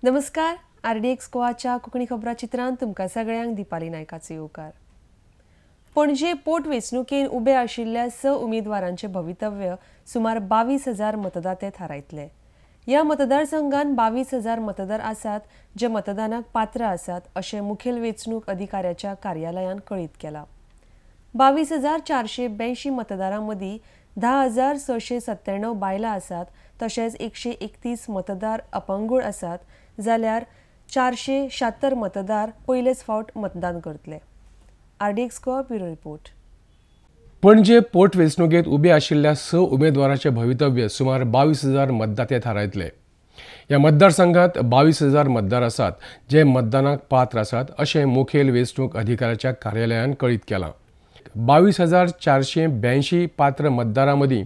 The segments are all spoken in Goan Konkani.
नमस्कार, आरडीएक्स गोवाच्या कोंकणी खबरां चित्रांत तुमकां सगळ्यांक दीपाली नायकाचो येवकार. पणजे पोट वेंचणुकेन उबे आशिल्ल्या 6 उमेदवारांचे भवितव्य सुमार 22,000 मतदाते थारायतले. ह्या मतदारसंघात 22,000 मतदार आसात जे मतदानाक पात्र आसात अशें मुखेल वेंचणूक अधिकाऱ्याच्या कार्यालयान कळीत केलां. 22,482 मतदारां मदीं 10,697 बायलां आसात, तशेंच 131 मतदार अपंगूळ आसात, जाल्यार 476 मतदार पयलेच फावट मतदान करतले. RDX Goa bureau report. Panaji पोट वेंचणुकेंत उबे आशिल्ल्या 6 उमेदवाराचें भवितव्य सुमार 22,000 मतदाते थारायतले. ह्या मतदारसंघात 22,000 मतदार आसात जे मतदानाक पात्र आसात अशें मुखेल वेंचणूक अधिकाऱ्याच्या कार्यालयान कळीत केलां. 22,482 पात्र मतदारां मदीं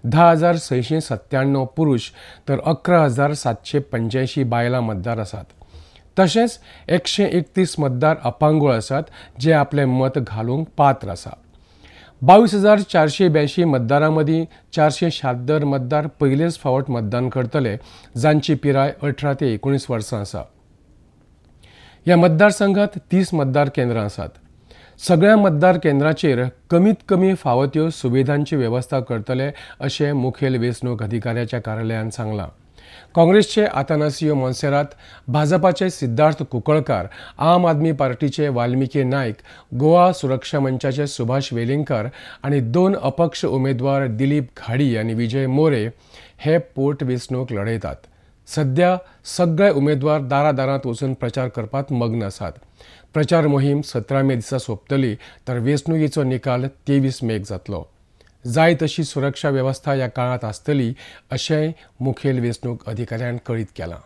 10,697 पुरुष तर 11,785 बायलां मतदार आसात. तशेंच 131 मतदार अपंगूळ आसात जे आपलें मत घालूंक पात्र आसा. 22,482 मतदारां मदीं 476 मतदार पयलेच फावट मतदान करतले जांची पिराय 18 ते 19 वर्सां आसा. ह्या मतदारसंघात 30 मतदार केंद्रां आसात. सगळ्या मतदार केंद्राचेर कमीत कमी फावो त्यो सुविधांची वेवस्था करतले अशें मुखेल वेंचणूक अधिकाऱ्याच्या कार्यालयान सांगलां. काँग्रेसचे आतानासियो मोन्सेरात, भाजपाचे सिद्धार्थ कुंकळकार, आम आदमी पार्टीचे वाल्मिकी नायक, गोवा सुरक्षा मंचाचे सुभाष वेलिंगकर आनी 2 अपक्ष उमेदवार दिलीप घाडी आनी विजय मोरे हे पोट वेंचणूक लढयतात. सध्या सगळे उमेदवार दारादारांत वचून प्रचार करपात मग्न आसात. प्रचार मोहीम 17 मे दिसा सोंपतली तर वेंचणुकेचो निकाल 23 मेक जातलो. जाय तशी सुरक्षा वेवस्था ह्या काळांत आसतली अशेंय मुखेल वेंचणूक अधिकाऱ्यान कळीत केलां.